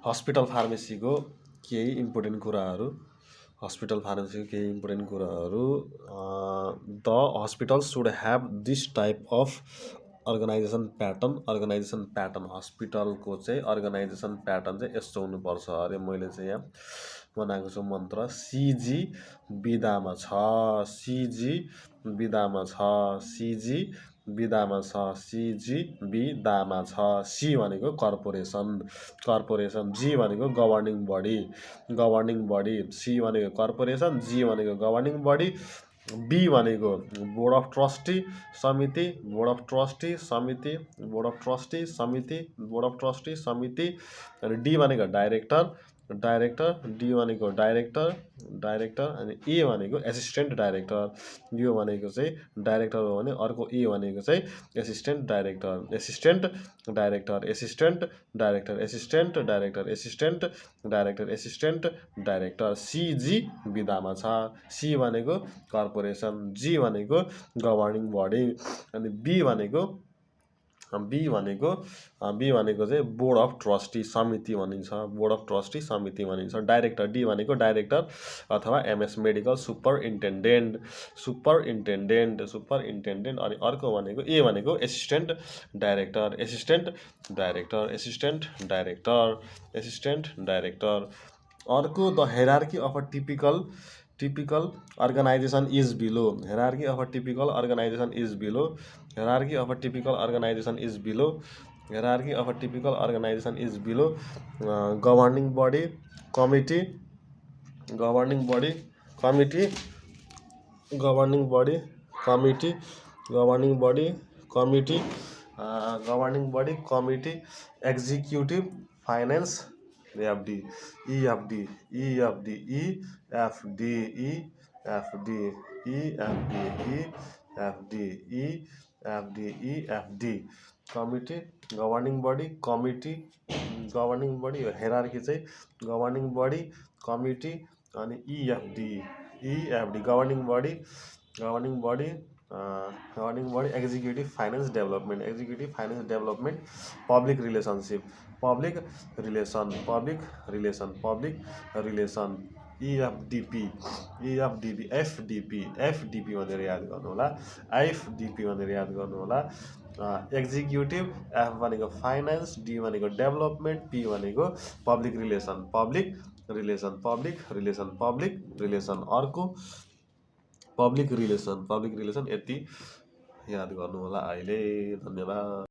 Hospital फार्मेसीको केही important कुराहरू the hospital should have this type of organisation pattern हस्पिटलको चाहिँ अर्गनाइजेसन प्याटर्न चाहिँ यस्तो हुनुपर्छ अरे। मैले चाहिँ यहाँ बनाएको छु मन्त्र सिजी बिदामा छ सिजी बिदामा छ सिजी बिदामा छ सिजी बिदामा छ। सी भनेको कर्पोरेसन जी भनेको गभर्निङ बडी सी भनेको कर्पोरेसन जी भनेको गभर्निङ बडी बी भनेको बोर्ड अफ ट्रस्टी समिति अनि डी भनेको डाइरेक्टर डी भनेको डाइरेक्टर अनि ए भनेको एसिस्टेन्ट डाइरेक्टर। यो भनेको चाहिँ डाइरेक्टर हो भने अर्को ए भनेको चाहिँ एसिस्टेन्ट डाइरेक्टर सिजी बिदामा छ। सी भनेको कर्पोरेसन जी भनेको गभर्निङ बडी अनि बी भनेको चाहिँ बोर्ड अफ ट्रस्टी समिति भनिन्छ डाइरेक्टर डी भनेको डाइरेक्टर अथवा एमएस मेडिकल सुपरिन्टेन्डेन्ट अनि अर्को भनेको ए भनेको एसिस्टेन्ट डाइरेक्टर। अर्को the hierarchy of a typical organization is below governing body committee executive finance EFD committee governing body hierarchy चाहिँ governing body committee अनि EFD governing body executive finance development public relation EFDP FDP भनेर याद गर्नु होला executive F भनेको finance D भनेको development P भनेको public relation अर्को पब्लिक रिलेसन यति याद गर्नु होला अहिले। धन्यवाद।